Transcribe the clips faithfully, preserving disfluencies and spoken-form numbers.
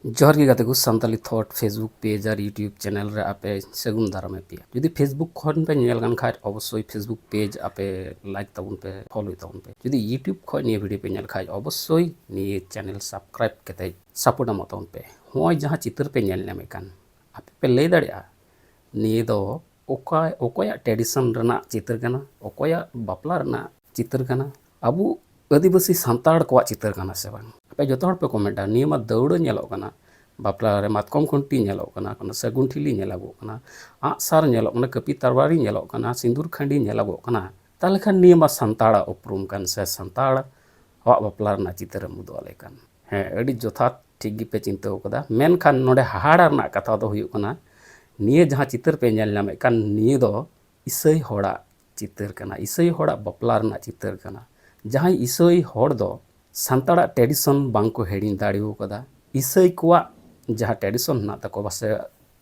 ᱡᱚᱦᱟᱨ ᱜᱮ ᱜᱟᱛᱮ ᱠᱚ, ᱥᱟᱱᱛᱟᱞᱤ ᱛᱷᱚᱴ Facebook ᱯᱮᱡᱽ ᱟᱨ YouTube ᱪᱮᱱᱮᱞ ᱨᱮ ᱟᱯᱮ ᱥᱟᱹᱜᱩᱱ ᱫᱟᱨᱟᱢ ᱮ ᱯᱮᱭᱟ᱾ ᱡᱩᱫᱤ Facebook ᱠᱷᱚᱱ ᱯᱮ ᱧᱮᱞ ᱠᱟᱱ ᱠᱷᱟᱡ, ᱚᱵᱚᱥᱥᱳᱭ Facebook ᱯᱮᱡᱽ ᱟᱯᱮ ᱞᱟᱭᱤᱠ ᱛᱟᱵᱚᱱ ᱯᱮ, ᱯᱷᱚᱞᱳᱭ ᱛᱟᱵᱚᱱ ᱯᱮ᱾ ᱡᱩᱫᱤ YouTube ᱠᱷᱚᱱ ᱱᱤᱭᱟᱹ ᱵᱷᱤᱰᱤᱭᱳ ᱯᱮ ᱧᱮᱞ ᱠᱷᱟᱡ, ᱚᱵᱚᱥᱥᱳᱭ ᱱᱤᱭᱟᱹ ᱪᱮᱱᱮᱞ ᱥᱟᱵᱥᱠᱨᱟᱭᱤᱵ ᱠᱟᱛᱮ ᱥᱟᱯᱳᱨᱴ ᱮᱢᱚᱜ ᱛᱟᱵᱚᱱ ᱯᱮ᱾ ᱱᱚᱜᱼᱚᱭ ᱡᱟᱦᱟᱸ ᱪᱤᱛᱟᱹᱨ ᱯᱮ ᱧᱮᱞ ᱧᱟᱢᱮᱫ ᱠᱟᱱ, ᱟᱯᱮ ᱯᱮ ᱞᱟᱹᱭ ᱫᱟᱲᱮᱭᱟᱜᱼᱟ ᱱᱤᱭᱟᱹ ᱫᱚ ᱚᱠᱟ, ᱚᱠᱚᱭᱟᱜ ᱴᱨᱮᱰᱤᱥᱚᱱ ᱨᱮᱱᱟᱜ ᱪᱤᱛᱟᱹᱨ ᱠᱟᱱᱟ, ᱚᱠᱚᱭᱟᱜ ᱵᱟᱯᱞᱟ ᱨᱮᱱᱟᱜ ᱪᱤᱛᱟᱹᱨ ᱠᱟᱱᱟ, ᱟᱵᱚ ᱟᱹᱫᱤᱵᱟᱹᱥᱤ ᱥᱟᱱᱛᱟᱲ ᱠᱚᱣᱟᱜ ᱪᱤᱛᱟᱹᱨ ᱠᱟᱱᱟ ᱥᱮ ᱵᱟᱝ? ᱟᱯᱮ ᱡᱚᱛᱚ ᱦᱚᱲ ᱯᱮ ᱠᱚᱢᱮᱱᱴᱟ, ᱱᱤᱭᱟᱹ ᱢᱟ ᱫᱟᱹᱣᱲᱟᱹ ᱧᱮᱞᱚᱜ ᱠᱟᱱᱟ, ᱵᱟᱯᱞᱟ ᱨᱮ ᱢᱟᱛᱠᱚᱢ ᱠᱷᱩᱱᱴᱤ ᱧᱮᱞᱚᱜ ᱠᱟᱱᱟ, ᱠᱳᱱᱳ ᱥᱟᱹᱜᱩᱱ ᱴᱷᱤᱞᱤ ᱧᱮᱞᱚᱜᱚᱜ ᱠᱟᱱᱟ, ᱟᱸᱜᱼᱥᱟᱨ ᱧᱮᱞᱚᱜ ᱠᱟᱱᱟ, ᱠᱟᱹᱯᱤ ᱛᱟᱨᱣᱟᱨᱤ ᱧᱮᱞᱚᱜ ᱠᱟᱱᱟ, ᱥᱤᱸᱫᱩᱨ ᱠᱷᱟᱸᱰᱤ ᱧᱮᱞᱚᱜᱚᱜ ᱠᱟᱱᱟ, ᱛᱟᱦᱚᱞᱮ ᱠᱷᱟᱱ ᱱᱤᱭᱟᱹ ᱢᱟ ᱥᱟᱱᱛᱟᱲᱟᱜ ᱩᱯᱨᱩᱢ ᱠᱟᱱ ᱥᱮ ᱥᱟᱱᱛᱟᱲ ᱟᱜ ᱵᱟᱯᱞᱟ ᱨᱮᱱᱟᱜ ᱪᱤᱛᱟᱹᱨᱮᱢ ᱩᱫᱩᱜ ᱟᱞᱮ ᱠᱟᱱ᱾ ᱦᱮᱸ, ᱟᱹᱰᱤ ᱡᱚᱛᱷᱟᱛ, ᱴᱷᱤᱠ ᱜᱮᱯᱮ ᱪᱤᱱᱛᱟᱹ ᱟᱠᱟᱫᱟ᱾ ᱢᱮᱱᱠᱷᱟᱱ ᱱᱚᱰᱮ ᱦᱟᱦᱟᱲᱟ ᱨᱮᱱᱟᱜ ᱠᱟᱛᱷᱟ ᱫᱚ ᱦᱩᱭᱩᱜ ᱠᱟᱱᱟ, ᱱᱤᱭᱟᱹ ᱡᱟᱦᱟᱸ ᱪᱤᱛᱟᱹᱨ ᱯᱮ ᱧᱮᱞ ᱧᱟᱢᱮᱫ ᱠᱟᱱ, ᱱᱤᱭᱟᱹ ᱫᱚ ᱤᱥᱟᱹᱭ ᱦᱚᱲᱟᱜ ᱪᱤᱛᱟᱹᱨ ᱠᱟᱱᱟ, ᱤᱥᱟᱹᱭ ᱦᱚᱲᱟᱜ ᱵᱟᱯᱞᱟ ᱨᱮᱱᱟᱜ ᱪᱤᱛᱟᱹᱨ ᱠᱟᱱᱟ᱾ ᱡᱟᱦᱟᱸᱭ ᱤᱥᱟᱹᱭ ᱦᱚᱲ ᱫᱚ ᱥᱟᱱᱛᱟᱲᱟᱜ ᱴᱨᱮᱰᱤᱥᱚᱱ ᱵᱟᱝ ᱠᱚ ᱦᱤᱲᱤᱧ ᱫᱟᱲᱮ ᱟᱠᱟᱫᱟ᱾ ᱤᱥᱟᱹᱭ ᱠᱚᱣᱟᱜ ᱡᱟᱦᱟᱸ ᱴᱨᱮᱰᱤᱥᱚᱱ ᱦᱮᱱᱟᱜ ᱛᱟᱠᱚᱣᱟ, ᱥᱮ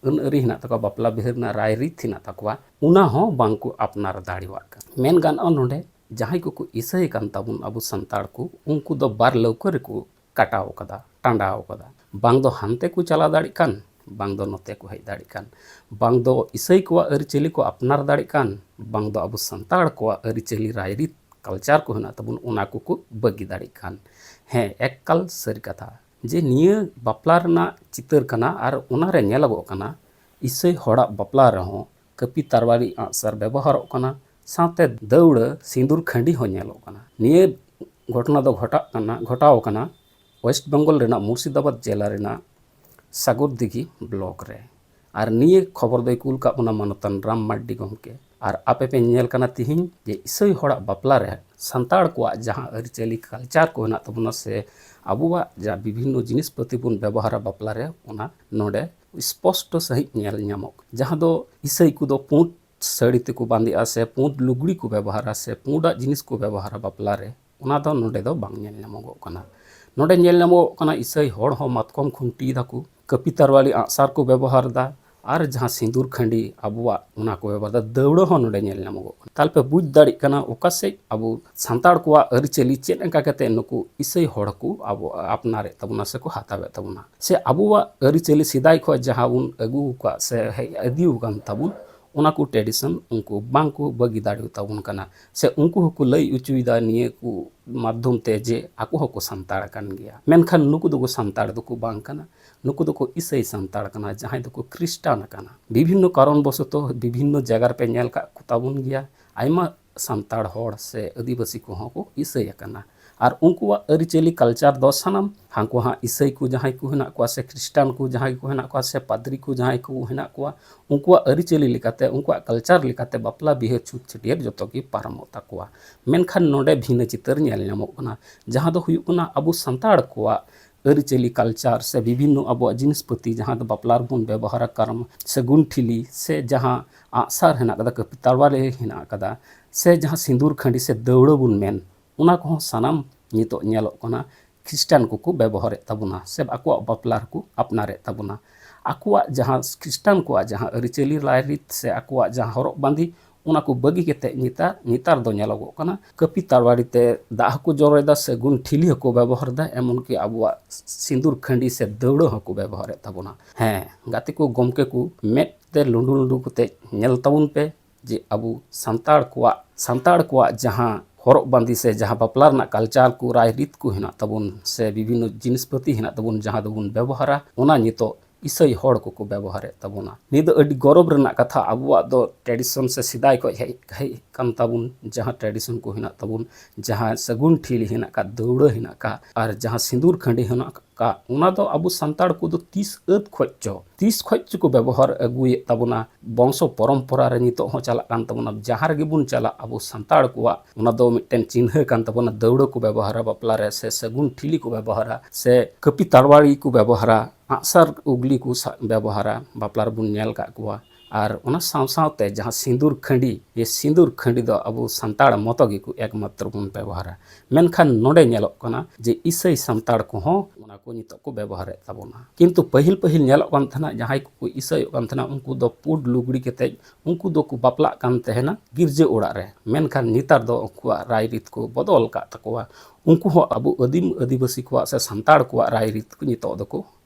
ᱟᱹᱱ ᱟᱹᱨᱤ ᱦᱮᱱᱟᱜ ᱛᱟᱠᱚᱣᱟ, ᱵᱟᱯᱞᱟ ᱵᱤᱦᱟᱹ ᱨᱮᱱᱟᱜ ᱨᱟᱭᱨᱤᱛ ᱦᱮᱱᱟᱜ ᱛᱟᱠᱚᱣᱟ, ᱚᱱᱟ ᱦᱚᱸ ᱵᱟᱝ ᱠᱚ ᱟᱯᱱᱟᱨ ᱫᱟᱲᱮᱭᱟᱜ ᱠᱟᱱᱟ᱾ ᱢᱮᱱ ᱜᱟᱱᱚᱜᱼᱟ, ᱱᱚᱰᱮ ᱡᱟᱦᱟᱸᱭ ᱠᱚᱠᱚ ᱤᱥᱟᱹᱭ ᱠᱟᱱ ᱛᱟᱵᱚᱱ ᱟᱵᱚ ᱥᱟᱱᱛᱟᱲ ᱠᱚ, ᱩᱱᱠᱩ ᱫᱚ ᱵᱟᱨ ᱞᱟᱹᱣᱠᱟᱹ ᱨᱮᱠᱚ ᱠᱟᱴᱟᱣ ᱠᱟᱫᱟ, ᱴᱟᱸᱰᱟᱣ ᱠᱟᱫᱟ᱾ ᱵᱟᱝ ᱫᱚ ᱦᱟᱱᱛᱮ ᱠᱚ ᱪᱟᱞᱟᱣ ᱫᱟᱲᱮᱜ ᱠᱟᱱ, ᱵᱟᱝ ᱫᱚ ᱱᱚᱛᱮ ᱠᱚ ᱦᱮᱡ ᱫᱟᱲᱮᱜ ᱠᱟᱱ, ᱵᱟᱝ ᱫᱚ ᱤᱥᱟᱹᱭ ᱠᱚᱣᱟᱜ ᱟᱹᱨᱤᱪᱟᱹᱞᱤ ᱠᱚ ᱟᱯᱱᱟᱨ ᱫᱟᱲᱮᱜ ᱠᱟᱱ, ᱵᱟᱝ ᱫᱚ ᱟᱵᱚ ᱥᱟᱱᱛᱟᱲ ᱠᱚᱣᱟᱜ ᱟᱹᱨᱤᱪᱟᱹᱞᱤ, ᱨᱟᱭᱨᱤᱛ, ᱠᱟᱞᱪᱟᱨ ᱠᱚ ᱦᱮᱱᱟᱜ ᱛᱟᱵᱚᱱ, ᱚᱱᱟ ᱠᱚᱠᱚ ᱵᱟᱹᱜᱤ ᱫᱟᱲᱮᱜ ᱠᱟᱱ᱾ ᱦᱮᱸ, ᱮᱠᱟᱞ ᱥᱟᱹᱨᱤ ᱠᱟᱛᱷᱟ ᱡᱮ ᱱᱤᱭᱟᱹ ᱵᱟᱯᱞᱟ ᱨᱮᱱᱟᱜ ᱪᱤᱛᱟᱹᱨ ᱠᱟᱱᱟ ᱟᱨ ᱚᱱᱟᱨᱮ ᱧᱮᱞᱚᱜᱚᱜ ᱠᱟᱱᱟ ᱤᱥᱟᱹᱭ ᱦᱚᱲᱟᱜ ᱵᱟᱯᱞᱟ ᱨᱮᱦᱚᱸ ᱠᱟᱹᱯᱤ ᱛᱟᱨᱣᱟᱨᱤ ᱟᱸᱜᱼᱥᱟᱨ ᱵᱮᱵᱚᱦᱟᱨᱚᱜ ᱠᱟᱱᱟ, ᱥᱟᱶᱛᱮ ᱫᱟᱹᱣᱲᱟᱹ, ᱥᱤᱸᱫᱩᱨ ᱠᱷᱟᱸᱰᱤ ᱦᱚᱸ ᱧᱮᱞᱚᱜ ᱠᱟᱱᱟ᱾ ᱱᱤᱭᱟᱹ ᱜᱷᱚᱴᱚᱱᱟ ᱫᱚ ᱜᱷᱚᱴᱟᱜ ᱠᱟᱱᱟ, ᱜᱷᱚᱴᱟᱣ ᱠᱟᱱᱟ ᱳᱭᱮᱥᱴ ᱵᱮᱝᱜᱚᱞ ᱨᱮᱱᱟᱜ ᱢᱩᱨᱥᱤᱫᱟᱵᱟᱫᱽ ᱡᱮᱞᱟ ᱨᱮᱱᱟᱜ ᱥᱟᱜᱚᱨᱫᱤᱜᱷᱤ ᱵᱞᱚᱠ ᱨᱮ᱾ ᱟᱨ ᱱᱤᱭᱟᱹ ᱠᱷᱚᱵᱚᱨ ᱫᱚᱭ ᱠᱩᱞ ᱠᱟᱜ ᱵᱚᱱᱟ ᱢᱟᱱᱚᱛᱟᱱ ᱨᱟᱢ ᱢᱟᱨᱰᱤ ᱜᱚᱢᱠᱮ᱾ ᱟᱨ ᱟᱯᱮ ᱯᱮ ᱧᱮᱞ ᱠᱟᱱᱟ ᱛᱤᱦᱤᱧ ᱡᱮ ᱤᱥᱟᱹᱭ ᱦᱚᱲᱟᱜ ᱵᱟᱯᱞᱟ ᱨᱮ ᱥᱟᱱᱛᱟᱲ ᱠᱚᱣᱟᱜ ᱡᱟᱦᱟᱸ ᱟᱹᱨᱤᱪᱟᱹᱞᱤ, ᱠᱟᱞᱪᱟᱨ ᱠᱚ ᱦᱮᱱᱟᱜ ᱛᱟᱵᱚᱱᱟ, ᱥᱮ ᱟᱵᱚᱣᱟᱜ ᱡᱟᱦᱟᱸ ᱵᱤᱵᱷᱤᱱᱱᱚ ᱡᱤᱱᱤᱥ ᱯᱟᱹᱛᱤ ᱵᱚᱱ ᱵᱮᱵᱚᱦᱟᱨᱟ ᱵᱟᱯᱞᱟ ᱨᱮ, ᱚᱱᱟ ᱱᱚᱰᱮ ᱥᱯᱚᱥᱴᱚ ᱥᱟᱺᱦᱤᱡ ᱧᱮᱞ ᱧᱟᱢᱚᱜ ᱠᱟᱱᱟ᱾ ᱡᱟᱦᱟᱸ ᱫᱚ ᱤᱥᱟᱹᱭ ᱠᱚᱫᱚ ᱯᱩᱸᱰ ᱥᱟᱹᱲᱤ ᱛᱮᱠᱚ ᱵᱟᱸᱫᱮᱜᱼᱟ ᱥᱮ ᱯᱩᱸᱰ ᱞᱩᱜᱽᱲᱤ ᱠᱚ ᱵᱮᱵᱚᱦᱟᱨᱟ ᱥᱮ ᱯᱩᱸᱰᱟᱜ ᱡᱤᱱᱤᱥ ᱠᱚ ᱵᱮᱵᱚᱦᱟᱨᱟ ᱵᱟᱯᱞᱟ ᱨᱮ, ᱚᱱᱟ ᱫᱚ ᱱᱚᱰᱮ ᱫᱚ ᱵᱟᱝ ᱧᱮᱞ ᱧᱟᱢᱚᱜᱚᱜ ᱠᱟᱱᱟ᱾ ᱱᱚᱰᱮ ᱧᱮᱞ ᱧᱟᱢᱚᱜᱚᱜ ᱠᱟᱱᱟ ᱤᱥᱟᱹᱭ ᱦᱚᱲ ᱦᱚᱸ ᱢᱟᱛᱠᱚᱢ ᱠᱷᱩᱱᱴᱤᱭ ᱫᱟᱠᱚ, ᱠᱟᱹᱯᱤ ᱛᱟᱨᱣᱟᱨᱤ ᱟᱸᱜᱼᱥᱟᱨ ᱠᱚ ᱵᱮᱵᱚᱦᱟᱨ ᱮᱫᱟ, ᱟᱨ ᱡᱟᱦᱟᱸ ᱥᱤᱸᱫᱩᱨ ᱠᱷᱟᱹᱰᱤ ᱟᱵᱚᱣᱟᱜ, ᱚᱱᱟ ᱠᱚ ᱵᱮᱵᱚᱦᱟᱨ ᱫᱟ᱾ ᱫᱟᱹᱣᱲᱟᱹ ᱦᱚᱸ ᱱᱚᱰᱮ ᱧᱮᱞ ᱧᱟᱢᱚᱜᱚᱜ ᱠᱟᱱᱟ᱾ ᱛᱟᱦᱞᱮ ᱯᱮ ᱵᱩᱡᱽ ᱫᱟᱲᱮᱭᱟᱜ ᱠᱟᱱᱟ ᱚᱠᱟ ᱥᱮᱫ ᱟᱵᱚ ᱥᱟᱱᱛᱟᱲ ᱠᱚᱣᱟᱜ ᱟᱹᱨᱤᱪᱟᱹᱞᱤ ᱪᱮᱫ ᱞᱮᱠᱟ ᱠᱟᱛᱮ ᱱᱩᱠᱩ ᱤᱥᱟᱹᱭ ᱦᱚᱲ ᱠᱚ ᱟᱵᱚ ᱟᱯᱱᱟᱨᱮᱫ ᱛᱟᱵᱚᱱᱟ ᱥᱮᱠᱚ ᱦᱟᱛᱟᱣᱮᱫ ᱛᱟᱵᱚᱱᱟ, ᱥᱮ ᱟᱵᱚᱣᱟᱜ ᱟᱹᱨᱤᱪᱟᱹᱞᱤ ᱥᱮᱫᱟᱭ ᱠᱷᱚᱱ ᱡᱟᱦᱟᱸ ᱵᱚᱱ ᱟᱹᱜᱩ ᱟᱠᱟᱫ ᱥᱮ ᱦᱮᱡ ᱤᱫᱤ ᱟᱠᱟᱱ ᱛᱟᱵᱚᱱ, ᱚᱱᱟ ᱠᱚ tradition ᱩᱱᱠᱩ ᱵᱟᱝ ᱠᱚ ᱵᱟᱹᱜᱤ ᱫᱟᱲᱮ ᱛᱟᱵᱚᱱ ᱠᱟᱱᱟ, ᱥᱮ ᱩᱱᱠᱩ ᱦᱚᱸᱠᱚ ᱞᱟᱹᱭ ᱚᱪᱚᱭᱮᱫᱟ ᱱᱤᱭᱟᱹ ᱠᱚ ᱢᱟᱫᱽᱫᱷᱚᱢ ᱛᱮ ᱡᱮ ᱟᱠᱚ ᱦᱚᱸᱠᱚ ᱥᱟᱱᱛᱟᱲ ᱠᱟᱱ ᱜᱮᱭᱟ, ᱢᱮᱱᱠᱷᱟᱱ ᱱᱩᱠᱩ ᱫᱚᱠᱚ ᱥᱟᱱᱛᱟᱲ ᱫᱚᱠᱚ ᱵᱟᱝ ᱠᱟᱱᱟ᱾ ᱱᱩᱠᱩ ᱫᱚᱠᱚ ᱤᱥᱟᱹᱭ ᱥᱟᱱᱛᱟᱲ ᱠᱟᱱᱟ, ᱡᱟᱦᱟᱸᱭ ᱫᱚᱠᱚ ᱠᱷᱨᱤᱥᱴᱟᱱ ᱟᱠᱟᱱᱟ᱾ ᱵᱤᱵᱷᱤᱱᱱᱚ ᱠᱟᱨᱚᱱ ᱵᱚᱥᱚᱛᱚ ᱵᱤᱵᱷᱤᱱᱱᱚ ᱡᱟᱭᱜᱟ ᱨᱮᱯᱮ ᱧᱮᱞ ᱠᱟᱜ ᱠᱚ ᱛᱟᱵᱚᱱ ᱜᱮᱭᱟ, ᱟᱭᱢᱟ ᱥᱟᱱᱛᱟᱲ ᱦᱚᱲ ᱥᱮ ᱟᱹᱫᱤᱵᱟᱹᱥᱤ ᱠᱚᱦᱚᱸ ᱠᱚ ᱤᱥᱟᱹᱭ ᱟᱠᱟᱱᱟ᱾ ᱟᱨ ᱩᱱᱠᱩᱣᱟᱜ ᱟᱹᱨᱤᱪᱟᱹᱞᱤ, culture ᱫᱚ ᱥᱟᱱᱟᱢ ᱦᱟᱱᱠᱩ ᱦᱟᱸᱜ ᱤᱥᱟᱹᱭ ᱠᱚ ᱡᱟᱦᱟᱸᱭ ᱠᱚ ᱦᱮᱱᱟᱜ ᱠᱚᱣᱟ, ᱥᱮ ᱠᱷᱨᱤᱥᱴᱟᱱ ᱠᱚ ᱡᱟᱦᱟᱸᱭ ᱠᱚ ᱦᱮᱱᱟᱜ ᱠᱚᱣᱟ, ᱥᱮ ᱯᱟᱫᱽᱨᱤ ᱠᱚ ᱡᱟᱦᱟᱸᱭ ᱠᱚ ᱦᱮᱱᱟᱜ ᱠᱚᱣᱟ, ᱩᱱᱠᱩᱣᱟᱜ ᱟᱹᱨᱤᱪᱟᱹᱞᱤ ᱞᱮᱠᱟᱛᱮ, ᱩᱱᱠᱩᱣᱟᱜ culture ᱞᱮᱠᱟᱛᱮ ᱵᱟᱯᱞᱟ, ᱵᱤᱦᱟᱹ, ᱪᱷᱩᱛ, ᱪᱷᱟᱹᱴᱭᱟᱹᱨ ᱡᱚᱛᱚ ᱜᱮ ᱯᱟᱨᱚᱢᱚᱜ ᱛᱟᱠᱚᱣᱟ᱾ ᱢᱮᱱᱠᱷᱟᱱ ᱱᱚᱰᱮ ᱵᱷᱤᱱᱟᱹ ᱪᱤᱛᱟᱹᱨ ᱧᱮᱞ ᱧᱟᱢᱚᱜ ᱠᱟᱱᱟ, ᱡᱟᱦᱟᱸ ᱫᱚ ᱦᱩᱭᱩᱜ ᱠᱟᱱᱟ ᱟᱵᱚ ᱥᱟᱱᱛᱟᱲ ᱠᱚᱣᱟᱜ ᱟᱹᱨᱤᱪᱟᱹᱞᱤ, culture ᱥᱮ ᱵᱤᱵᱷᱤᱱᱱᱚ ᱟᱵᱚᱣᱟᱜ ᱡᱤᱱᱤᱥ ᱯᱟᱹᱛᱤ ᱡᱟᱦᱟᱸ ᱫᱚ ᱵᱟᱯᱞᱟ ᱨᱮᱵᱚᱱ ᱵᱮᱵᱚᱦᱟᱨᱟ, ᱠᱟᱨᱟᱢ, ᱥᱟᱹᱜᱩᱱ ᱴᱷᱤᱞᱤ, ᱥᱮ ᱡᱟᱦᱟᱸ ᱟᱜᱼᱥᱟᱨ ᱦᱮᱱᱟᱜ ᱠᱟᱫᱟ, ᱠᱟᱹᱯᱤ ᱛᱟᱲᱣᱟᱨᱤ ᱦᱮᱱᱟᱜ ᱠᱟᱫᱟ, ᱥᱮ ᱡᱟᱦᱟᱸ ᱥᱤᱸᱫᱩᱨ ᱠᱷᱟᱹᱰᱤ ᱥᱮ ᱫᱟᱹᱣᱲᱟᱹ ᱵᱚᱱ ᱢᱮᱱ, ᱚᱱᱟ ᱠᱚᱦᱚᱸ ᱥᱟᱱᱟᱢ ᱱᱤᱛᱚᱜ ᱧᱮᱞᱚᱜ ᱠᱟᱱᱟ ᱠᱷᱨᱤᱥᱴᱟᱱ ᱠᱚᱠᱚ ᱵᱮᱵᱚᱦᱟᱨᱮᱫ ᱛᱟᱵᱚᱱᱟ ᱥᱮ ᱟᱠᱚᱣᱟᱜ ᱵᱟᱯᱞᱟ ᱨᱮᱠᱚ ᱟᱯᱱᱟᱨᱮᱫ ᱛᱟᱵᱚᱱᱟ᱾ ᱟᱠᱚᱣᱟᱜ ᱡᱟᱦᱟᱸ ᱠᱷᱨᱤᱥᱴᱟᱱ ᱠᱚᱣᱟᱜ ᱡᱟᱦᱟᱸ ᱟᱹᱨᱤᱪᱟᱹᱞᱤ, ᱨᱟᱭᱨᱤᱛ ᱥᱮ ᱟᱠᱚᱣᱟᱜ ᱡᱟᱦᱟᱸ ᱦᱚᱨᱚᱜ ᱵᱟᱸᱫᱮ, ᱚᱱᱟ ᱠᱚ ᱵᱟᱹᱜᱤ ᱠᱟᱛᱮᱫ ᱱᱮᱛᱟᱨ, ᱱᱮᱛᱟᱨ ᱫᱚ ᱧᱮᱞᱚᱜᱚᱜ ᱠᱟᱱᱟ ᱠᱟᱹᱯᱤ ᱛᱟᱲᱣᱟᱨᱤ ᱛᱮ ᱫᱟᱜ ᱦᱚᱸᱠᱚ ᱡᱚᱨᱚᱭᱮᱫᱟ, ᱥᱟᱹᱜᱩᱱ ᱴᱷᱤᱞᱤ ᱦᱚᱸᱠᱚ ᱵᱮᱵᱚᱦᱟᱨᱮᱫᱟ, ᱮᱢᱚᱱᱠᱤ ᱟᱵᱚᱣᱟᱜ ᱥᱤᱸᱫᱩᱨ ᱠᱷᱟᱹᱰᱤ ᱥᱮ ᱫᱟᱹᱣᱲᱟᱹ ᱦᱚᱸᱠᱚ ᱵᱮᱵᱚᱦᱟᱨᱮᱫ ᱛᱟᱵᱚᱱᱟ᱾ ᱦᱮᱸ, ᱜᱟᱛᱮ ᱠᱚ, ᱜᱚᱢᱠᱮ ᱠᱚ, ᱢᱮᱫ ᱛᱮ ᱞᱩᱸᱰᱩ ᱞᱩᱸᱰᱩ ᱠᱟᱛᱮᱫ ᱧᱮᱞ ᱛᱟᱵᱚᱱ ᱯᱮ ᱡᱮ ᱟᱵᱚ ᱥᱟᱱᱛᱟᱲ ᱠᱚᱣᱟᱜ, ᱥᱟᱱᱛᱟᱲ ᱠᱚᱣᱟᱜ ᱡᱟᱦᱟᱸ ᱦᱚᱨᱚᱜ ᱵᱟᱸᱫᱮ ᱥᱮ ᱡᱟᱦᱟᱸ ᱵᱟᱯᱞᱟ ᱨᱮᱱᱟᱜ culture ᱠᱚ, ᱨᱟᱭᱨᱤᱛ ᱠᱚ ᱦᱮᱱᱟᱜ ᱛᱟᱵᱚᱱ, ᱥᱮ ᱵᱤᱵᱷᱤᱱᱱᱚ ᱡᱤᱱᱤᱥ ᱯᱟᱹᱛᱤ ᱦᱮᱱᱟᱜ ᱛᱟᱵᱚᱱ ᱡᱟᱦᱟᱸ ᱫᱚᱵᱚᱱ ᱵᱮᱵᱚᱦᱟᱨᱟ, ᱚᱱᱟ ᱱᱤᱛᱚᱜ ᱤᱥᱟᱹᱭ ᱦᱚᱲ ᱠᱚᱠᱚ ᱵᱮᱵᱚᱦᱟᱨᱮᱫ ᱛᱟᱵᱚᱱᱟ᱾ ᱱᱤᱭᱟᱹ ᱫᱚ ᱟᱹᱰᱤ ᱜᱚᱨᱚᱵᱽ ᱨᱮᱱᱟᱜ ᱠᱟᱛᱷᱟ, ᱟᱵᱚᱣᱟᱜ ᱫᱚ tradition ᱥᱮ ᱥᱮᱫᱟᱭ ᱠᱷᱚᱱ ᱦᱮᱡ, ᱦᱮᱡ ᱠᱟᱱ ᱛᱟᱵᱚᱱ, ᱡᱟᱦᱟᱸ tradition ᱠᱚ ᱦᱮᱱᱟᱜ ᱛᱟᱵᱚᱱ, ᱡᱟᱦᱟᱸ ᱥᱟᱹᱜᱩᱱ ᱴᱷᱤᱞᱤ ᱦᱮᱱᱟᱜ ᱟᱠᱟᱫ, ᱫᱟᱹᱣᱲᱟᱹ ᱦᱮᱱᱟᱜ ᱟᱠᱟᱫ, ᱟᱨ ᱡᱟᱦᱟᱸ ᱥᱤᱸᱫᱩᱨ ᱠᱷᱟᱹᱰᱤ ᱦᱮᱱᱟᱜ ᱟᱠᱟᱫ, ᱚᱱᱟ ᱫᱚ ᱟᱵᱚ ᱥᱟᱱᱛᱟᱲ ᱠᱚᱫᱚ ᱛᱤᱥ ᱟᱹᱫ ᱠᱷᱚᱡ ᱪᱚ, ᱛᱤᱥ ᱠᱷᱚᱡ ᱪᱚ ᱠᱚ ᱵᱮᱵᱚᱦᱟᱨ ᱟᱹᱜᱩᱭᱮᱫ ᱛᱟᱵᱚᱱᱟ᱾ ᱵᱚᱝᱥᱚ ᱯᱚᱨᱚᱢᱯᱚᱨᱟ ᱨᱮ ᱱᱤᱛᱚᱜ ᱦᱚᱸ ᱪᱟᱞᱟᱜ ᱠᱟᱱ ᱛᱟᱵᱚᱱᱟ᱾ ᱡᱟᱦᱟᱸ ᱨᱮᱜᱮ ᱵᱚᱱ ᱪᱟᱞᱟᱜ, ᱟᱵᱚ ᱥᱟᱱᱛᱟᱲ ᱠᱚᱣᱟᱜ ᱚᱱᱟ ᱫᱚ ᱢᱤᱫᱴᱮᱱ ᱪᱤᱱᱦᱟᱹ ᱠᱟᱱ ᱛᱟᱵᱚᱱᱟ᱾ ᱫᱟᱹᱣᱲᱟᱹ ᱠᱚ ᱵᱮᱵᱚᱦᱟᱨᱟ ᱵᱟᱯᱞᱟ ᱨᱮ, ᱥᱮ ᱥᱟᱹᱜᱩᱱ ᱴᱷᱤᱞᱤ ᱠᱚ ᱵᱮᱵᱚᱦᱟᱨᱟ, ᱥᱮ ᱠᱟᱹᱯᱤ ᱛᱟᱲᱣᱟᱨᱤ ᱠᱚ ᱵᱮᱵᱚᱦᱟᱨᱟ, ᱟᱜᱼᱥᱟᱨ ᱩᱜᱽᱞᱤ ᱠᱚ ᱥᱟ-, ᱵᱮᱵᱚᱦᱟᱨᱟ, ᱵᱟᱯᱞᱟ ᱨᱮᱵᱚᱱ ᱧᱮᱞ ᱟᱠᱟᱫ ᱠᱚᱣᱟ᱾ ᱟᱨ ᱚᱱᱟ ᱥᱟᱶ ᱥᱟᱶᱛᱮ ᱡᱟᱦᱟᱸ ᱥᱤᱸᱫᱩᱨ ᱠᱷᱟᱹᱰᱤ, ᱡᱮ ᱥᱤᱸᱫᱩᱨ ᱠᱷᱟᱹᱰᱤ ᱫᱚ ᱟᱵᱚ ᱥᱟᱱᱛᱟᱲ ᱢᱚᱛᱚ ᱜᱮᱠᱚ ᱮᱠᱢᱟᱛᱨᱚ ᱵᱚᱱ ᱵᱮᱵᱚᱦᱟᱨᱟ᱾ ᱢᱮᱱᱠᱷᱟᱱ ᱱᱚᱰᱮ ᱧᱮᱞᱚᱜ ᱠᱟᱱᱟ ᱡᱮ ᱤᱥᱟᱹᱭ ᱥᱟᱱᱛᱟᱲ ᱠᱚᱦᱚᱸ ᱚᱱᱟ ᱠᱚ ᱱᱤᱛᱚᱜ ᱠᱚ ᱵᱮᱵᱚᱦᱟᱨᱮᱫ ᱛᱟᱵᱚᱱᱟ᱾ ᱠᱤᱱᱛᱩ ᱯᱟᱹᱦᱤᱞ ᱯᱟᱹᱦᱤᱞ ᱧᱮᱞᱚᱜ ᱠᱟᱱ ᱛᱟᱦᱮᱱᱟ, ᱡᱟᱦᱟᱸᱭ ᱠᱚᱠᱚ ᱤᱥᱟᱹᱭᱚᱜ ᱠᱟᱱ ᱛᱟᱦᱮᱱᱟ, ᱩᱱᱠᱩ ᱫᱚ ᱯᱩᱸᱰ ᱞᱩᱜᱽᱲᱤ ᱠᱟᱛᱮᱫ ᱩᱱᱠᱩ ᱫᱚᱠᱚ ᱵᱟᱯᱞᱟᱜ ᱠᱟᱱ ᱛᱟᱦᱮᱱᱟ ᱜᱤᱨᱡᱟᱹ ᱚᱲᱟᱜ ᱨᱮ᱾ ᱢᱮᱱᱠᱷᱟᱱ ᱱᱮᱛᱟᱨ ᱫᱚ ᱩᱱᱠᱩᱣᱟᱜ ᱨᱟᱭᱨᱤᱛ ᱠᱚ ᱵᱚᱫᱚᱞ ᱟᱠᱟᱫ ᱛᱟᱠᱚᱣᱟ᱾ ᱩᱱᱠᱩ ᱦᱚᱸ ᱟᱵᱚ ᱟᱹᱫᱤᱢ ᱟᱹᱫᱤᱵᱟᱹᱥᱤ ᱠᱚᱣᱟᱜ ᱥᱮ ᱥᱟᱱᱛᱟᱲ ᱠᱚᱣᱟᱜ ᱨᱟᱭᱨᱤᱛ ᱠᱚ ᱱᱤᱛᱚᱜ ᱫᱚᱠᱚ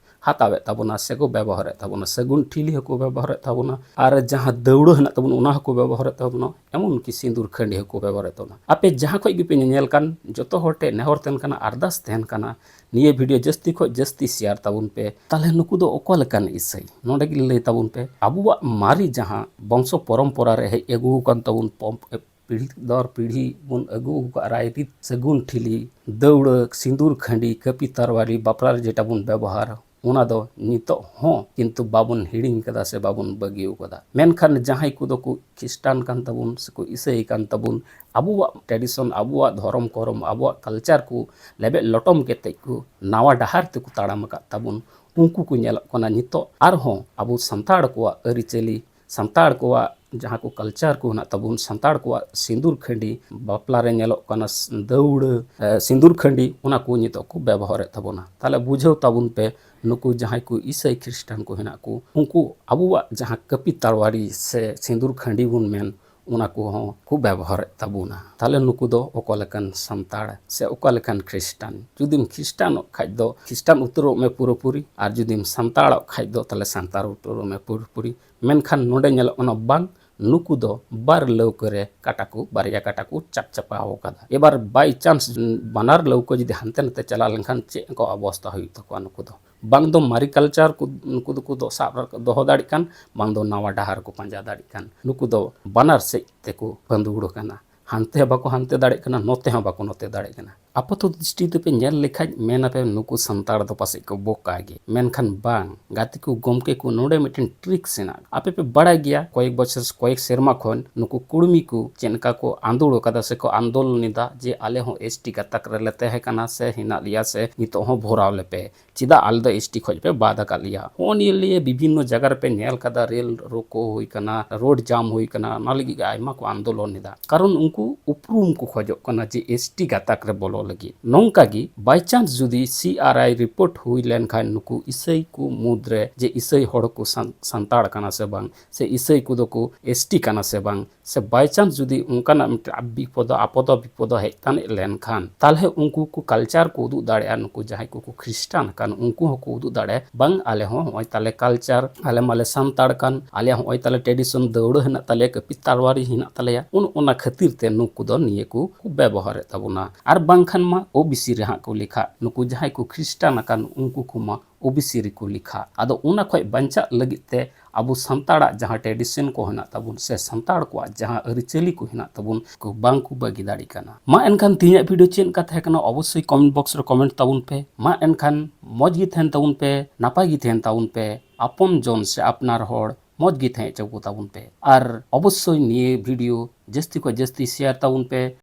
ᱦᱟᱛᱟᱣᱮᱫ ᱛᱟᱵᱚᱱᱟ ᱥᱮᱠᱚ ᱵᱮᱵᱚᱦᱟᱨᱮᱫ ᱛᱟᱵᱚᱱᱟ᱾ ᱥᱟᱹᱜᱩᱱ ᱴᱷᱤᱞᱤ ᱦᱚᱸᱠᱚ ᱵᱮᱵᱚᱦᱟᱨᱮᱫ ᱛᱟᱵᱚᱱᱟ, ᱟᱨ ᱡᱟᱦᱟᱸ ᱫᱟᱹᱣᱲᱟᱹ ᱦᱮᱱᱟᱜ ᱛᱟᱵᱚᱱᱟ, ᱚᱱᱟ ᱦᱚᱸᱠᱚ ᱵᱮᱵᱚᱦᱟᱨᱮᱫ ᱛᱟᱵᱚᱱᱟ, ᱮᱢᱚᱱ ᱠᱤ ᱥᱤᱸᱫᱩᱨ ᱠᱷᱟᱹᱰᱤ ᱦᱚᱸᱠᱚ ᱵᱮᱵᱚᱦᱟᱨᱮᱫ ᱛᱟᱵᱚᱱᱟ᱾ ᱟᱯᱮ ᱡᱟᱦᱟᱸ ᱠᱷᱚᱱ ᱜᱮᱯᱮ ᱧᱮᱧᱮᱞ ᱠᱟᱱ, ᱡᱚᱛᱚ ᱦᱚᱲ ᱴᱷᱮᱱ ᱱᱮᱦᱚᱨ ᱛᱟᱦᱮᱱ ᱠᱟᱱᱟ, ᱟᱨᱫᱟᱥ ᱛᱟᱦᱮᱱ ᱠᱟᱱᱟ, ᱱᱤᱭᱟᱹ ᱵᱷᱤᱰᱤᱭᱳ ᱡᱟᱹᱥᱛᱤ ᱠᱷᱚᱱ ᱡᱟᱹᱥᱛᱤ ᱥᱮᱭᱟᱨ ᱛᱟᱵᱚᱱ ᱯᱮ᱾ ᱛᱟᱦᱚᱞᱮ ᱱᱩᱠᱩ ᱫᱚ ᱚᱠᱟ ᱞᱮᱠᱟᱱ ᱤᱥᱟᱹᱭ? ᱱᱚᱰᱮ ᱜᱮ ᱞᱟᱹᱭ ᱛᱟᱵᱚᱱ ᱯᱮ, ᱟᱵᱚᱣᱟᱜ ᱢᱟᱨᱮ ᱡᱟᱦᱟᱸ ᱵᱚᱝᱥᱚ ᱯᱚᱨᱚᱢᱯᱚᱨᱟ ᱨᱮ ᱦᱮᱡ ᱟᱹᱜᱩ ᱟᱠᱟᱱ ᱛᱟᱵᱚᱱ, ᱯᱚᱢ-, ᱯᱤᱲᱦᱤ ᱫᱚᱨ ᱯᱤᱲᱦᱤ ᱵᱚᱱ ᱟᱹᱜᱩ ᱟᱠᱟᱫ ᱨᱟᱭᱨᱤᱛ, ᱥᱟᱹᱜᱩᱱ ᱴᱷᱤᱞᱤ, ᱫᱟᱹᱣᱲᱟᱹ, ᱥᱤᱸᱫᱩᱨ ᱠᱷᱟᱹᱰᱤ, ᱠᱟᱹᱯᱤ ᱛᱟᱨᱣᱟᱨᱤ, ᱵᱟᱯᱞᱟ ᱨᱮ ᱡᱮᱴᱟ ᱵᱚᱱ ᱵᱮᱵᱚᱦᱟᱨ, ᱚᱱᱟ ᱫᱚ ᱱᱤᱛᱚᱜ ᱦᱚᱸ ᱠᱤᱱᱛᱩ ᱵᱟᱵᱚᱱ ᱦᱤᱲᱤᱧ ᱠᱟᱫᱟ ᱥᱮ ᱵᱟᱵᱚᱱ ᱵᱟᱹᱜᱤ ᱟᱠᱟᱫᱟ᱾ ᱢᱮᱱᱠᱷᱟᱱ ᱡᱟᱦᱟᱸᱭ ᱠᱚᱫᱚ ᱠᱚ ᱠᱷᱨᱤᱥᱴᱟᱱ ᱠᱟᱱ ᱛᱟᱵᱚᱱ ᱥᱮᱠᱚ ᱤᱥᱟᱹᱭ ᱠᱟᱱ ᱛᱟᱵᱚᱱ, ᱟᱵᱚᱣᱟᱜ tradition, ᱟᱵᱚᱣᱟᱜ ᱫᱷᱚᱨᱚᱢ ᱠᱚᱨᱚᱢ, ᱟᱵᱚᱣᱟᱜ culture ᱠᱚ ᱞᱮᱵᱮᱫ ᱞᱚᱴᱚᱢ ᱠᱟᱛᱮᱫ ᱠᱚ ᱱᱟᱣᱟ ᱰᱟᱦᱟᱨ ᱛᱮᱠᱚ ᱛᱟᱲᱟᱢ ᱟᱠᱟᱫ ᱛᱟᱵᱚᱱ, ᱩᱱᱠᱩ ᱠᱚ ᱧᱮᱞᱚᱜ ᱠᱟᱱᱟ ᱱᱤᱛᱚᱜ ᱟᱨᱦᱚᱸ ᱟᱵᱚ ᱥᱟᱱᱛᱟᱲ ᱠᱚᱣᱟᱜ ᱟᱹᱨᱤᱪᱟᱹᱞᱤ, ᱥᱟᱱᱛᱟᱲ ᱠᱚᱣᱟᱜ ᱡᱟᱦᱟᱸ ᱠᱚ culture ᱠᱚ ᱦᱮᱱᱟᱜ ᱛᱟᱵᱚᱱ, ᱥᱟᱱᱛᱟᱲ ᱠᱚᱣᱟᱜ ᱥᱤᱸᱫᱩᱨ ᱠᱷᱟᱹᱰᱤ, ᱵᱟᱯᱞᱟ ᱨᱮ ᱧᱮᱞᱚᱜ ᱠᱟᱱᱟ ᱥ-, ᱫᱟᱹᱣᱲᱟᱹ, ᱮ, ᱥᱤᱸᱫᱩᱨ ᱠᱷᱟᱹᱰᱤ, ᱚᱱᱟ ᱠᱚ ᱱᱤᱛᱚᱜ ᱠᱚ ᱵᱮᱵᱚᱦᱟᱨᱮᱫ ᱛᱟᱵᱚᱱᱟ᱾ ᱛᱟᱦᱚᱞᱮ ᱵᱩᱡᱷᱟᱹᱣ ᱛᱟᱵᱚᱱ ᱯᱮ, ᱱᱩᱠᱩ ᱡᱟᱦᱟᱸᱭ ᱠᱚ ᱤᱥᱟᱹᱭ ᱠᱷᱨᱤᱥᱴᱟᱱ ᱠᱚ ᱦᱮᱱᱟᱜ ᱠᱚ, ᱩᱱᱠᱩ ᱟᱵᱚᱣᱟᱜ ᱡᱟᱦᱟᱸ ᱠᱟᱹᱯᱤ ᱛᱟᱲᱣᱟᱨᱤ ᱥᱮ ᱥᱤᱸᱫᱩᱨ ᱠᱷᱟᱹᱰᱤ ᱵᱚᱱ ᱢᱮᱱ, ᱚᱱᱟ ᱠᱚᱦᱚᱸ ᱠᱚ ᱵᱮᱵᱚᱦᱟᱨᱮᱫ ᱛᱟᱵᱚᱱᱟ᱾ ᱛᱟᱦᱚᱞᱮ ᱱᱩᱠᱩ ᱫᱚ ᱚᱠᱟ ᱞᱮᱠᱟᱱ ᱥᱟᱱᱛᱟᱲ ᱥᱮ ᱚᱠᱟ ᱞᱮᱠᱟᱱ ᱠᱷᱨᱤᱥᱴᱟᱱ? ᱡᱩᱫᱤᱢ ᱠᱷᱨᱤᱥᱴᱟᱱᱚᱜ ᱠᱷᱟᱡ ᱫᱚ ᱠᱷᱨᱤᱥᱴᱟᱱ ᱩᱛᱟᱹᱨᱚᱜ ᱢᱮ ᱯᱩᱨᱟᱹᱯᱩᱨᱤ, ᱟᱨ ᱡᱩᱫᱤᱢ ᱥᱟᱱᱛᱟᱲᱚᱜ ᱠᱷᱟᱡ ᱫᱚ ᱛᱟᱦᱚᱞᱮ ᱥᱟᱱᱛᱟᱲ ᱩᱛᱟᱹᱨᱚᱜ ᱢᱮ ᱯᱩᱨᱟᱹᱯᱩᱨᱤ᱾ ᱢᱮᱱᱠᱷᱟᱱ ᱱᱚᱰᱮ ᱧᱮᱞᱚᱜ ᱠᱟᱱᱟ ᱵᱟᱝ, ᱱᱩᱠᱩ ᱫᱚ ᱵᱟᱨ ᱞᱟᱹᱣᱠᱟᱹ ᱨᱮ ᱠᱟᱴᱟ ᱠᱚ, ᱵᱟᱨᱭᱟ ᱠᱟᱴᱟ ᱠᱚ ᱪᱟᱯ ᱪᱟᱯᱟᱣ ᱟᱠᱟᱫᱟ᱾ ᱮᱵᱟᱨ by chance ᱵᱟᱱᱟᱨ ᱞᱟᱹᱣᱠᱟᱹ ᱡᱩᱫᱤ ᱦᱟᱱᱛᱮ ᱱᱟᱛᱮ ᱪᱟᱞᱟᱣ ᱞᱮᱱᱠᱷᱟᱱ ᱪᱮᱫ ᱠᱚ ᱚᱵᱚᱥᱛᱟ ᱦᱩᱭᱩᱜ ᱛᱟᱠᱚᱣᱟ ᱱᱩᱠᱩ ᱫᱚ? ᱵᱟᱝ ᱫᱚ ᱢᱟᱨᱮ culture ᱠᱚ ᱱᱩᱠᱩ ᱫᱚᱠᱚ ᱫᱚ ᱥᱟᱵ ᱨᱟᱠ-, ᱫᱚᱦᱚ ᱫᱟᱲᱮᱜ ᱠᱟᱱ, ᱵᱟᱝ ᱫᱚ ᱱᱟᱣᱟ ᱰᱟᱦᱟᱨ ᱠᱚ ᱯᱟᱸᱡᱟ ᱫᱟᱲᱮᱜ ᱠᱟᱱ᱾ ᱱᱩᱠᱩ ᱫᱚ ᱵᱟᱱᱟᱨ ᱥᱮᱫ ᱛᱮᱠᱚ ᱯᱟᱹᱸᱫᱩᱲ ᱟᱠᱟᱱᱟ᱾ ᱦᱟᱱᱛᱮ ᱦᱚᱸ ᱵᱟᱠᱚ ᱦᱟᱱᱛᱮ ᱫᱟᱲᱮᱭᱟᱜ ᱠᱟᱱᱟ, ᱱᱚᱛᱮ ᱦᱚᱸ ᱵᱟᱠᱚ ᱱᱚᱛᱮ ᱫᱟᱲᱮᱭᱟᱜ ᱠᱟᱱᱟ᱾ ᱟᱯᱟᱛᱚ ᱫᱨᱤᱥᱴᱤ ᱛᱮᱯᱮ ᱧᱮᱞ ᱞᱮᱠᱷᱟᱡ ᱢᱮᱱᱟᱯᱮ, ᱱᱩᱠᱩ ᱥᱟᱱᱛᱟᱲ ᱫᱚ ᱯᱟᱥᱮᱡ ᱠᱚ ᱵᱚᱠᱟ ᱜᱮ᱾ ᱢᱮᱱᱠᱷᱟᱱ ᱵᱟᱝ, ᱜᱟᱛᱮ ᱠᱚ, ᱜᱚᱢᱠᱮ ᱠᱚ, ᱱᱚᱰᱮ ᱢᱤᱫᱴᱮᱱ tricks ᱦᱮᱱᱟᱜ᱾ ᱟᱯᱮ ᱯᱮ ᱵᱟᱲᱟᱭ ᱜᱮᱭᱟ, ᱠᱚᱭᱮᱠ ᱵᱚᱪᱷᱚᱨ, ᱠᱚᱭᱮᱠ ᱥᱮᱨᱢᱟ ᱠᱷᱚᱱ ᱱᱩᱠᱩ ᱠᱩᱲᱢᱤ ᱠᱚ ᱪᱮᱫ ᱞᱮᱠᱟ ᱠᱚ ᱟᱸᱫᱳᱲ ᱠᱟᱫᱟ ᱥᱮ ᱠᱚ ᱟᱱᱫᱳᱞᱚᱱ ᱮᱫᱟ ᱡᱮ ᱟᱞᱮ ᱦᱚᱸ ᱮᱥ ᱴᱤ ᱜᱟᱛᱟᱠ ᱨᱮᱞᱮ ᱛᱟᱦᱮᱸ ᱠᱟᱱᱟ ᱥᱮ ᱦᱮᱱᱟᱜ ᱞᱮᱭᱟ ᱥᱮ ᱱᱤᱛᱚᱜ ᱦᱚᱸ ᱵᱷᱚᱨᱟᱣ ᱞᱮᱯᱮ, ᱪᱮᱫᱟᱜ ᱟᱞᱮ ᱫᱚ ᱮᱥ ᱴᱤ ᱠᱷᱚᱡ ᱯᱮ ᱵᱟᱫ ᱟᱠᱟᱫ ᱞᱮᱭᱟ? ᱦᱚᱸᱜᱼᱚ ᱱᱤᱭᱟᱹ ᱞᱤᱭᱮ ᱵᱤᱵᱷᱤᱱᱱᱚ ᱡᱟᱭᱜᱟ ᱨᱮᱯᱮ ᱧᱮᱞ ᱠᱟᱫᱟ, ᱨᱮᱞ ᱨᱳᱠᱳ ᱦᱩᱭ ᱠᱟᱱᱟ, ᱨᱳᱰ ᱡᱟᱢ ᱦᱩᱭ ᱠᱟᱱᱟ, ᱚᱱᱟ ᱞᱟᱹᱜᱤᱫ ᱜᱮ ᱟᱭᱢᱟ ᱠᱚ ᱟᱱᱫᱳᱞᱚᱱ ᱮᱫᱟ᱾ ᱠᱟᱨᱚᱱ ᱩᱱᱠᱩ ᱩᱯᱨᱩᱢ ᱠᱚ ᱠᱷᱚᱡᱚᱜ ᱠᱟᱱᱟ ᱡᱮ ᱮᱥ ᱴᱤ ᱜᱟᱛᱟᱠ ᱨᱮ ᱵᱚᱞᱚ ᱞᱟᱹᱜᱤᱫ᱾ ᱱᱚᱝᱠᱟ ᱜᱮ by chance ᱡᱩᱫᱤ ᱥᱤ ᱟᱨ ᱟᱭ report ᱦᱩᱭ ᱞᱮᱱᱠᱷᱟᱱ ᱱᱩᱠᱩ ᱤᱥᱟᱹᱭ ᱠᱚ ᱢᱩᱫᱽᱨᱮ ᱡᱮ ᱤᱥᱟᱹᱭ ᱦᱚᱲ ᱠᱚ ᱥᱟᱱ-, ᱥᱟᱱᱛᱟᱲ ᱠᱟᱱᱟ ᱥᱮ ᱵᱟᱝ, ᱥᱮ ᱤᱥᱟᱹᱭ ᱠᱚᱫᱚ ᱠᱚ ᱮᱥ ᱴᱤ ᱠᱟᱱᱟ ᱥᱮ ᱵᱟᱝ, ᱥᱮ by chance ᱡᱩᱫᱤ ᱚᱱᱠᱟᱱᱟᱜ ᱢᱤᱫᱴᱮᱱ ᱵᱤᱯᱚᱫ, ᱟᱯᱚᱫ ᱵᱤᱯᱚᱫ ᱦᱮᱡ ᱛᱟᱱᱤᱡ ᱞᱮᱱᱠᱷᱟᱱ, ᱛᱟᱦᱞᱮ ᱩᱱᱠᱩ ᱠᱚ culture ᱠᱚ ᱩᱫᱩᱜ ᱫᱟᱲᱮᱭᱟᱜᱼᱟ, ᱱᱩᱠᱩ ᱡᱟᱦᱟᱸᱭ ᱠᱚᱠᱚ ᱠᱷᱨᱤᱥᱴᱟᱱ ᱟᱠᱟᱱ, ᱩᱱᱠᱩ ᱦᱚᱸᱠᱚ ᱩᱫᱩᱜ ᱫᱟᱲᱮᱭᱟᱜᱼᱟ, ᱵᱟᱝ, ᱟᱞᱮ ᱦᱚᱸ ᱱᱚᱜᱼᱚᱭ ᱛᱟᱞᱮ culture, ᱟᱞᱮ ᱢᱟᱞᱮ ᱥᱟᱱᱛᱟᱲ ᱠᱟᱱ, ᱟᱞᱮᱭᱟᱜ ᱦᱚᱸᱜᱼᱚᱭ ᱛᱟᱞᱮ tradition, ᱫᱟᱹᱣᱲᱟᱹ ᱦᱮᱱᱟᱜ ᱛᱟᱞᱮᱭᱟ, ᱠᱟᱹᱯᱤ ᱛᱟᱨᱣᱟᱨᱤ ᱦᱮᱱᱟᱜ ᱛᱟᱞᱮᱭᱟ᱾ ᱚᱱ ᱚᱱᱟ ᱠᱷᱟᱹᱛᱤᱨ ᱛᱮ ᱱᱩᱠᱩ ᱫᱚ ᱱᱤᱭᱟᱹ ᱠᱚ ᱠᱚ ᱵᱮᱵᱚᱦᱟᱨᱮᱫ ᱛᱟᱵᱚᱱᱟ᱾ ᱟᱨ ᱵᱟᱝᱠᱷᱟᱱ ᱢᱟ ᱳ ᱵᱤ ᱥᱤ ᱨᱮ ᱦᱟᱸᱜ ᱠᱚ ᱞᱮᱠᱷᱟᱜ, ᱱᱩᱠᱩ ᱡᱟᱦᱟᱸᱭ ᱠᱚ ᱠᱷᱨᱤᱥᱴᱟᱱ ᱟᱠᱟᱱ, ᱩᱱᱠᱩ ᱠᱚᱢᱟ ᱳ ᱵᱤ ᱥᱤ ᱨᱮᱠᱚ ᱞᱮᱠᱷᱟᱜ᱾ ᱟᱫᱚ ᱚᱱᱟ ᱠᱷᱚᱡ ᱵᱟᱧᱪᱟᱜ ᱞᱟᱹᱜᱤᱫ ᱛᱮ ᱟᱵᱚ ᱥᱟᱱᱛᱟᱲᱟᱜ ᱡᱟᱦᱟᱸ tradition ᱠᱚ ᱦᱮᱱᱟᱜ ᱛᱟᱵᱚᱱ ᱥᱮ ᱥᱟᱱᱛᱟᱲ ᱠᱚᱣᱟᱜ ᱡᱟᱦᱟᱸ ᱟᱹᱨᱤᱪᱟᱹᱞᱤ ᱠᱚ ᱦᱮᱱᱟᱜ ᱛᱟᱵᱚᱱ, ᱠᱚ ᱵᱟᱝ ᱠᱚ ᱵᱟᱹᱜᱤ ᱫᱟᱲᱮᱭᱟᱜ ᱠᱟᱱᱟ᱾ ᱢᱟ ᱮᱱᱠᱷᱟᱱ ᱛᱮᱦᱮᱧᱟᱜ video ᱪᱮᱫ ᱞᱮᱠᱟ ᱛᱟᱦᱮᱸ ᱠᱟᱱᱟ, ᱚᱵᱚᱥᱥᱳᱭ comment box ᱨᱮ comment ᱛᱟᱵᱚᱱ ᱯᱮ᱾ ᱢᱟ ᱮᱱᱠᱷᱟᱱ ᱢᱚᱡᱽ ᱜᱮ ᱛᱟᱦᱮᱱ ᱛᱟᱵᱚᱱ ᱯᱮ, ᱱᱟᱯᱟᱭ ᱜᱮ ᱛᱟᱦᱮᱱ ᱛᱟᱵᱚᱱ ᱯᱮ, ᱟᱯᱚᱱ ᱡᱚᱱ ᱥᱮ ᱟᱯᱱᱟᱨ ᱦᱚᱲ ᱢᱚᱡᱽ ᱜᱮ ᱛᱟᱦᱮᱸ ᱦᱚᱪᱚ ᱠᱚ ᱛᱟᱵᱚᱱ ᱯᱮ᱾ ᱟᱨ ᱚᱵᱚᱥᱥᱳᱭ ᱱᱤᱭᱟᱹ video ᱡᱟᱹᱥᱛᱤ ᱠᱷᱚᱱ ᱡᱟᱹᱥᱛᱤ share ᱛᱟᱵᱚᱱ ᱯᱮ᱾